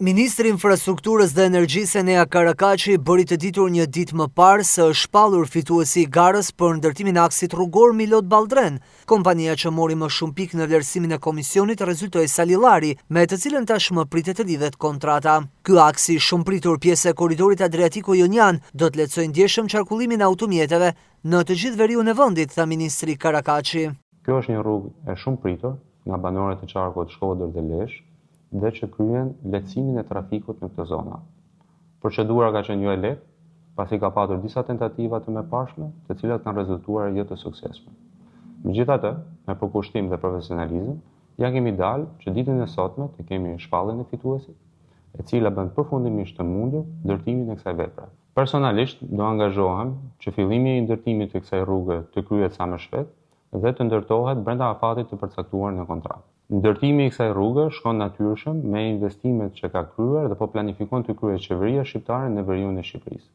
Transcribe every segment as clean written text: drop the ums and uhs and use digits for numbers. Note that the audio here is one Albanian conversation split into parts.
Ministri i Infrastrukturës dhe Energjisë Enea Karakaçi bëri të ditur një ditë më parë se është shpallur fituesi i garës për ndërtimin e aksit rrugor Milot-Balldren. Kompania që mori më shumë pikë në vlerësimin e komisionit rezultoi Salillari, me të cilën tashmë pritet të lidhet kontrata. Ky aks i shumëpritur pjesë e korridorit Adriatiko-Jonian do të lehtësojë ndjeshëm qarkullimin e automjeteve në të gjithë veriun e vendit, tha ministri Karakaçi. Kjo është një rrugë e shumëpritur nga banorët e qarkut Shkodër dhe Lezhë dhe që kryen lehtësimin e trafikut në këto zona. Procedura ka qenë jo e lehtë, pasi ka patur disa tentativa të mëparshme, të cilat kanë rezultuar jo të suksesshme. Megjithatë, me përkushtim dhe profesionalizëm, ia kemi dalë që ditën e sotme të kemi shpalljen e fituesit, e cila bën përfundimisht të mundur ndërtimin e kësaj vepre. Personalisht do angazhohem që fillimi i ndërtimit të kësaj rruge të kryhet sa më shpejt dhe të ndërtohet brenda afatit të përcaktuar në kontratë. Ndërtimi i kësaj rruge shkon natyrshëm me investimet që ka kryer dhe po planifikon të kryejë qeveria shqiptare në veriun e Shqipërisë.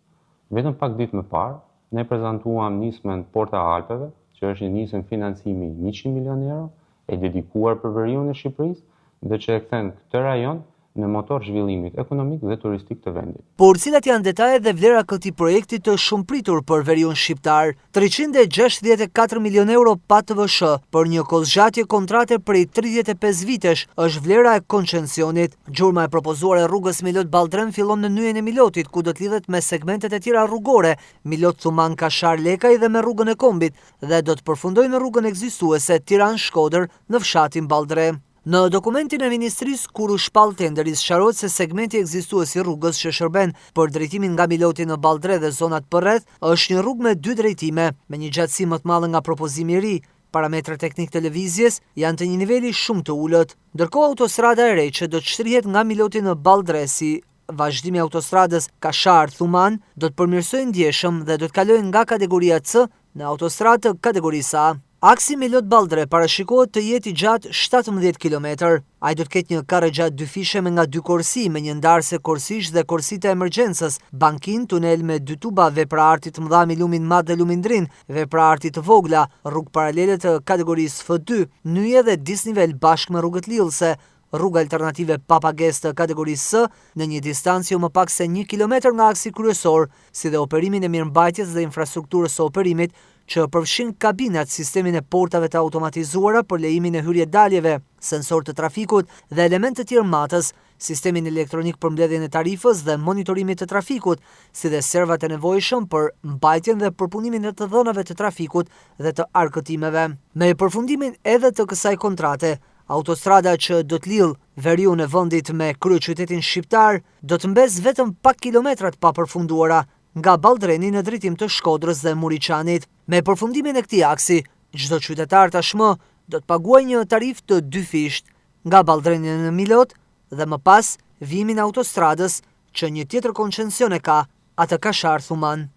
Vetëm pak ditë më parë, ne prezantuam nismën Porta e Alpeve, që është një nismë financimi 100 milionë euro, e dedikuar për veriun e Shqipërisë dhe që e kthen këtë rajon në motor zhvillimit ekonomik dhe turistik të vendit. Por cilat janë detajet dhe vlera e këtij projekti të shumëpritur për veriun shqiptar? 364 milionë euro pa TVSH për një kohëzgjatje kontrate prej 35 vitesh është vlera e koncensionit. Gjurma e propozuar e rrugës Milot-Balldren fillon në nyjen e Milotit, ku do të lidhet me segmentet e tjera rrugore, Milot-Thumanë-Kashar-Lekaj dhe me rrugën e Kombit, dhe do të përfundojë në rrugën ekzistuese Tiranë-Shkodër në fshatin Balldre. Në dokumentin e ministrisë kur u shpall tenderi sqarohet se segmenti ekzistues i rrugës që shërben për drejtimin nga Miloti në Balldre dhe zonat përreth është një rrugë me dy drejtime, me një gjatësi më të madhe nga propozimi i ri. Parametrat teknikë të lëvizjes janë të një niveli shumë të ulët. Ndërkohë autostrada e re që do të shtrihet nga Miloti në Balldre si vazhdim i autostradës Kashar-Thumanë do të përmirësojë ndjeshëm dhe do të kalojë nga kategoria C në autostradë të kategorisë A. Aksi Milot-Balldre parashikohet të jetë i gjatë 17 kilometër. Ai do të ketë një karrexhatë dyfishe me nga dy korsi, me një ndarëse korsish dhe korsi të emergjencës, bankinë, tunel me dy tuba, vepra arti të mëdha mbi lumin Mat dhe lumin Drin, vepra arti të vogla, rrugë paralele të kategorisë F2, nyje dhe disnivel bashkë me rrugët lidhëse, rrugë alternative pa pagesë të kategorisë S, në një distancë jo më pak se një kilometër nga aksi kryesor, si dhe operimin e mirëmbajtjes dhe infrastrukturës së operimit, që përfshin kabinat, sistemin e portave të automatizuara për lejimin e hyrje-daljeve, sensorë të trafikut dhe elementë të tjerë matës, sistemin elektronik për mbledhjen e tarifës dhe monitorimit të trafikut, si dhe servat e nevojshëm për mbajtjen dhe përpunimin e të dhënave të trafikut dhe të arkëtimeve. Me përfundimin edhe të kësaj kontrate, Autostrada që do të lidhë veriun e vendit me kryeqytetin shqiptar do të mbesë vetëm pak kilometra të papërfunduara nga Balldreni në drejtim të Shkodrës dhe Muriqanit. Me përfundimin e këtij aksi, çdo qytetar tashmë do të paguajë një tarifë të dyfishtë, nga Balldreni në Milot dhe më pas vijimin e autostradës që një tjetër koncension e ka, atë Kashar-Thumanë.